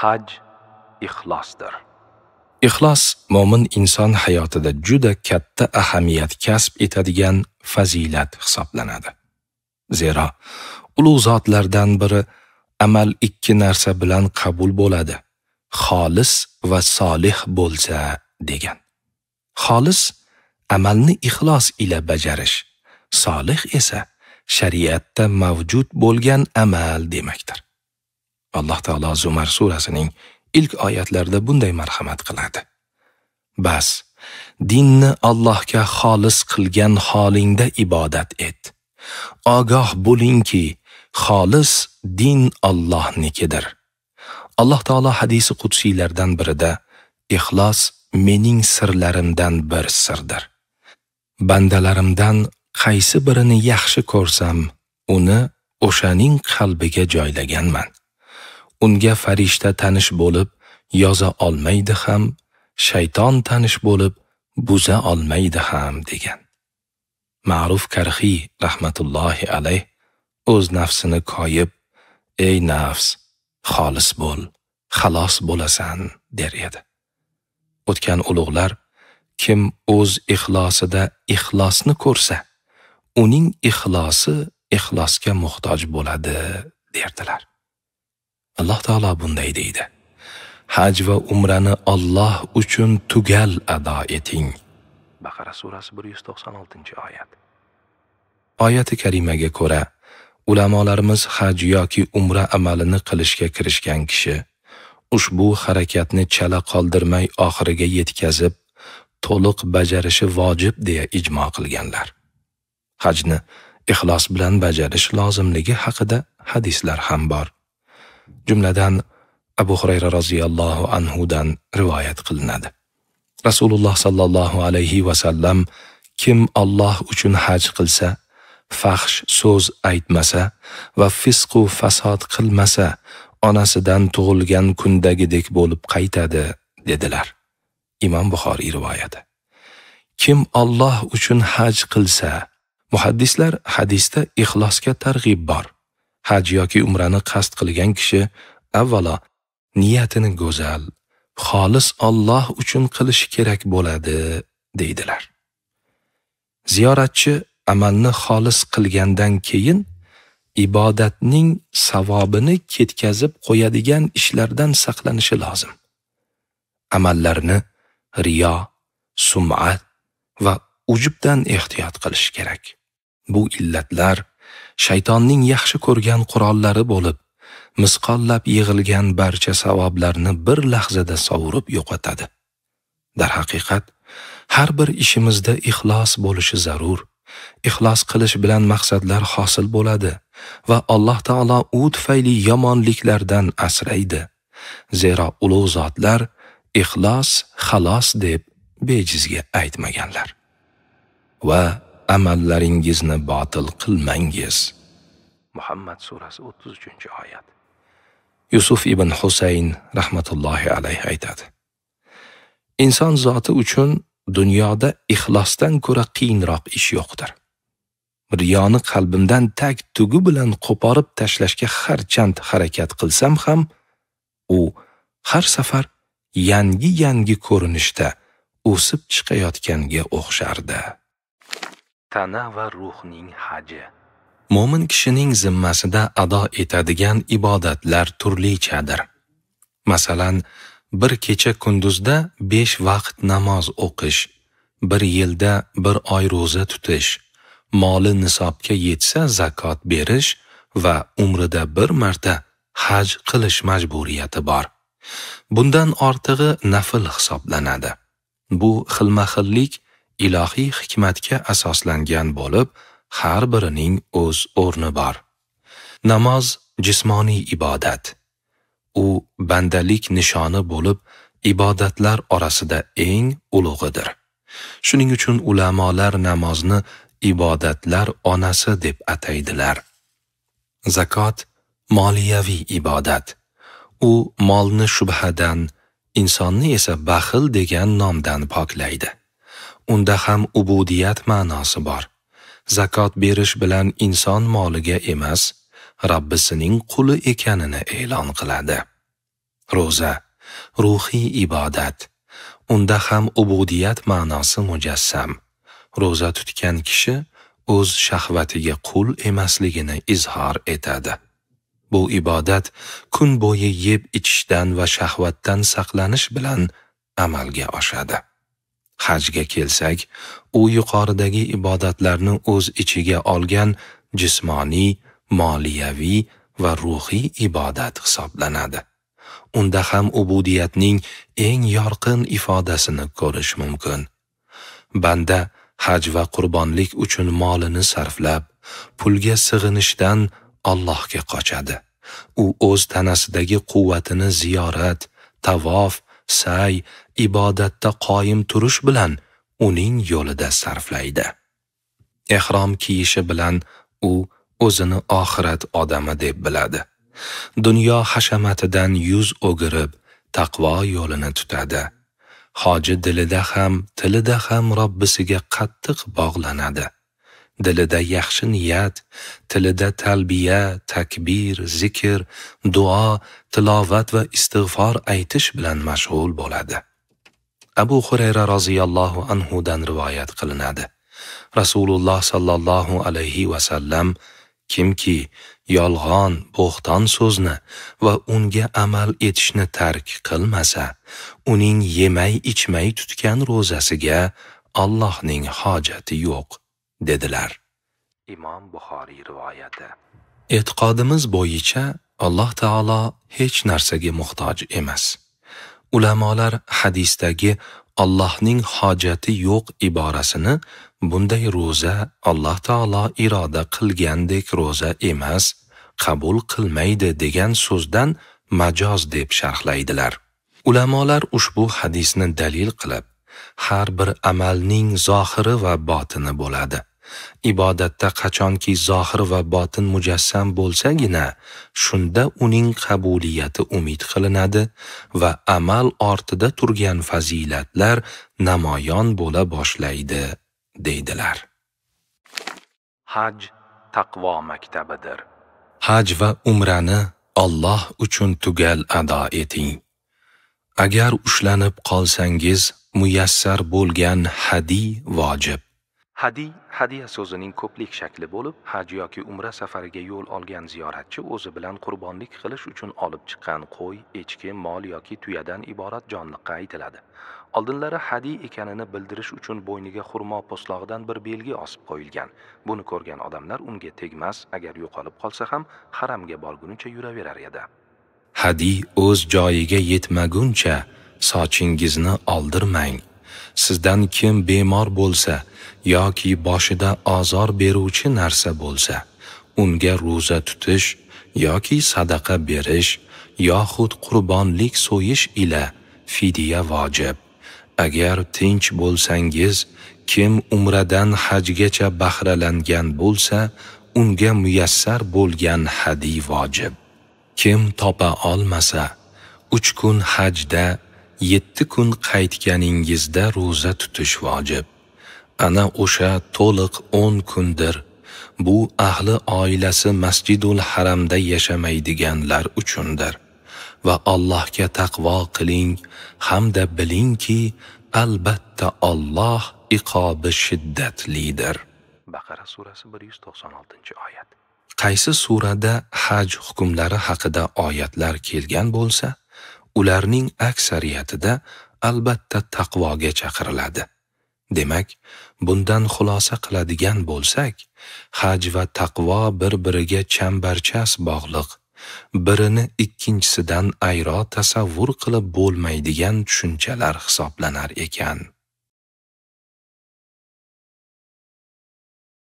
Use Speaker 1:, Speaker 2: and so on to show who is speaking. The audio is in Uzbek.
Speaker 1: Haj ixlosdir. Ixlos mo'min inson hayotida juda katta ahamiyat kasb etadigan fazilat hisoblanadi. Zero ulug' zotlardan biri amal ikki narsa bilan qabul bo'ladi: xolis va solih bo'lsa degan. Xolis amalni ixlos ila bajarish, solih esa shariatda mavjud bo'lgan amal demakdir. Alloh taolo Zumar surasining ilk oyatlarida bunday marhamat qiladi: Bas, dinni Allohga xolis qilgan holingda ibodat et. Ogoh bo'lingki, xolis din Allohnikidir. Alloh taolo hadisi qudsiylardan birida ixlos mening sirlarimdan bir sirdir. Bandalarimdan qaysi birini yaxshi ko'rsam, uni o'shaning qalbiga joylaganman. Unga farishta tanish bo'lib yoza olmaydi ham, shayton tanish bo'lib buza olmaydi ham degan. Ma'ruf Karxiy rahmatullohi alayh o'z nafsini koyib, ey nafs, xolis bo'l, xalos bo'lasan der edi. O'tgan ulug'lar kim o'z ixlosida ixlosni ko'rsa, uning ixlosi ixlosga muhtoj bo'ladi derdilar. Alloh taolo bunday deydi: Haj va umrani Alloh uchun tugal ado eting. Baqara surasi 196-oyat. Oyati karimaga ko'ra, ulamolarimiz haj yoki umra amalini qilishga kirishgan kishi ushbu harakatni chala qoldirmay oxiriga yetkazib, to'liq bajarishi vojib deya ijmo qilganlar. Hajni ixlos bilan bajarish lozimligi haqida hadislar ham bor. Jumladan Abu Hurayra roziyallohu anhu dan rivoyat qilinadi. Rasululloh sallallohu alayhi va sallam kim Alloh uchun haj qilsa, fahsh so'z aytmasa va fisq u fasod qilmasa, onasidan tug'ilgan kundagidek bo'lib qaytadi dedilar. Imom Buxoriy rivoyati. Kim Alloh uchun haj qilsa, muhaddislar hadisda ixlosga targ'ib bor. Haj yoki umrani qasd qilgan kishi avvalo niyatini go'zal, xolis Alloh uchun qilishi kerak bo'ladi deydilar. Ziyoratchi amalni xolis qilgandan keyin ibodatning savobini ketkazib qo'yadigan ishlardan saqlanishi lozim. Amallarni riyo, sum'at va ujubdan ehtiyot qilish kerak. Bu illatlar shaytonning yaxshi ko'rgan qurollari bo'lib, misqollab yig'ilgan barcha savoblarni bir lahzada sovurib yo'qotadi. Darhaqiqat, har bir ishimizda ixlos bo'lishi zarur. Ixlos qilish bilan maqsadlar hosil bo'ladi va Alloh taolo u tufayli yomonliklardan asraydi. Zero ulug' zotlar ixlos xalos deb bejizga aytmaganlar. Va amallaringizni botil qilmangiz. Muhammad surasi 33-oyat. Yusuf ibn Husayn rahmatullohi alayhi aytadi: Inson zoti uchun dunyoda ixlosdan ko'ra qiyinroq ish yo'qdir. Riyoni qalbimdan tag tugi bilan qo'porib tashlashga harchand harakat qilsam ham, u har safar yangi-yangi ko'rinishda o'sib chiqayotganga o'xshardi. Tana va ruhning haji. Mo'min kishining zimmasida ado etadigan ibodatlar turlichadir. Masalan, bir kecha kunduzda 5 vaqt namoz o'qish, bir yilda bir oy ro'za tutish, moli nisobga yetsa zakot berish va umrida bir marta haj qilish majburiyati bor. Bundan ortig'i nafl hisoblanadi. Bu xilma-xillik ilohiy hikmatga asoslangan bo'lib, har birining o'z o'rni bor. Namoz jismoniy ibodat. U bandalik nishoni bo'lib, ibodatlar orasida eng ulug'idir. Shuning uchun ulamolar namozni ibodatlar onasi deb ataydilar. Zakot moliyaviy ibodat. U molni shubhadan, insonni esa baxil degan nomdan poklaydi. Unda ham ubudiyat ma'nosi bor. Zakot berish bilan inson moliga emas, Rabbisining quli ekanini e'lon qiladi. Ro'za ruhiy ibodat. Unda ham ubudiyat ma'nosi mujassam. Ro'za tutgan kishi o'z shahvatiga qul emasligini izhor etadi. Bu ibodat kun bo'yi yeb ichishdan va shahvatdan saqlanish bilan amalga oshadi. Hajga kelsak, u yuqoridagi ibodatlarni o'z ichiga olgan jismoniy, moliyaviy va ruhiy ibodat hisoblanadi. Unda ham ubudiyatning eng yorqin ifodasini ko'rish mumkin. Banda haj va qurbonlik uchun molini sarflab, pulga sig'inishdan Allohga qochadi. U o'z tanasidagi quvvatini ziyorat, tavof, sa'y, ibodatda qoyim turish bilan uning yo'lida sarflaydi. Ihrom kiyishi bilan u o'zini oxirat odami deb biladi. Dunyo hashamatidan yuz o'girib, taqvo yo'lini tutadi. Hoji dilida ham, tilida ham Robbisiga qattiq bog'lanadi. Dilida yaxshi niyat, tilida talbiya, takbir, zikr, duo, tilovat va istig'for aytish bilan mashg'ul bo'ladi. Abu Hurayra roziyallohu anhu dan rivoyat qilinadi. Rasululloh sallallohu alayhi va sallam kimki yolg'on, bo'xton so'zni va unga amal etishni tark qilmasa, uning yemay ichmay tutgan ro'zasiga Allohning hojati yo'q, dedilar. Imom Buxoriy rivoyati. E'tiqodimiz bo'yicha Alloh taolo hech narsaga muhtoj emas. Ulamolar hadisdagi Allohning hojati yo'q iborasini bunday ro'za Alloh taolo iroda qilgandek ro'za emas, qabul qilmaydi degan so'zdan majoz deb sharhlaydilar. Ulamolar ushbu hadisni dalil qilib, har bir amalning zohiri va botini bo'ladi. Ibodatda qachonki zohir va botin mujassam bo'lsagina, shunda uning qabuliyati umid qilinadi va amal ortida turgan fazilatlar namoyon bo'la boshlaydi, deydilar. Haj taqvo maktabidir. Haj va umrani Alloh uchun tugal ado eting. Agar ushlanib qolsangiz, muyassar bo'lgan hadiy vojib. Hadiy, hadiya so'zining ko'plik shakli bo'lib, haj yoki umra safariga yo'l olgan ziyoratchi o'zi bilan qurbonlik qilish uchun olib chiqqan qo'y, echki, mol yoki tuyadan iborat jonliqqa aytiladi. Oldinlari hadiy ekanini bildirish uchun bo'yniga xurmo po'stlog'idan bir belgi osib qo'yilgan. Buni ko'rgan odamlar unga tegmas, agar yo'qolib qolsa ham haramga borgunicha yuraverar edi. Hadiy o'z joyiga yetmaguncha sochingizni oldirmang. Sizdan kim bemor bo'lsa yoki boshida ozor beruvchi narsa bo'lsa, unga ro'za tutish yoki sadaqa berish yoxud qurbonlik so'yish ila fidya vojib. Agar tinch bo'lsangiz, kim umradan hajgacha bahralangan bo'lsa, unga muyassar bo'lgan hadiy vojib. Kim topa olmasa, 3 kun hajda, 7 kun qaytganingizda ro'za tutish vojib. Ana o'sha to'liq 10 kundir. Bu ahli oilasi Masjidul Haramda yashamaydiganlar uchundir. Va Allohga taqvo qiling hamda bilingki, albatta Alloh iqobi shiddatlidir. Baqara surasi 196-oyat. Qaysi surada haj hukmlari haqida oyatlar kelgan bo'lsa, ularning aksariyatida albatta taqvoga chaqiriladi. Demak, bundan xulosa qiladigan bo'lsak, haj va taqvo bir-biriga chambarchas bog'liq, birini ikkinchisidan ayro tasavvur qilib bo'lmaydigan tushunchalar hisoblanar ekan.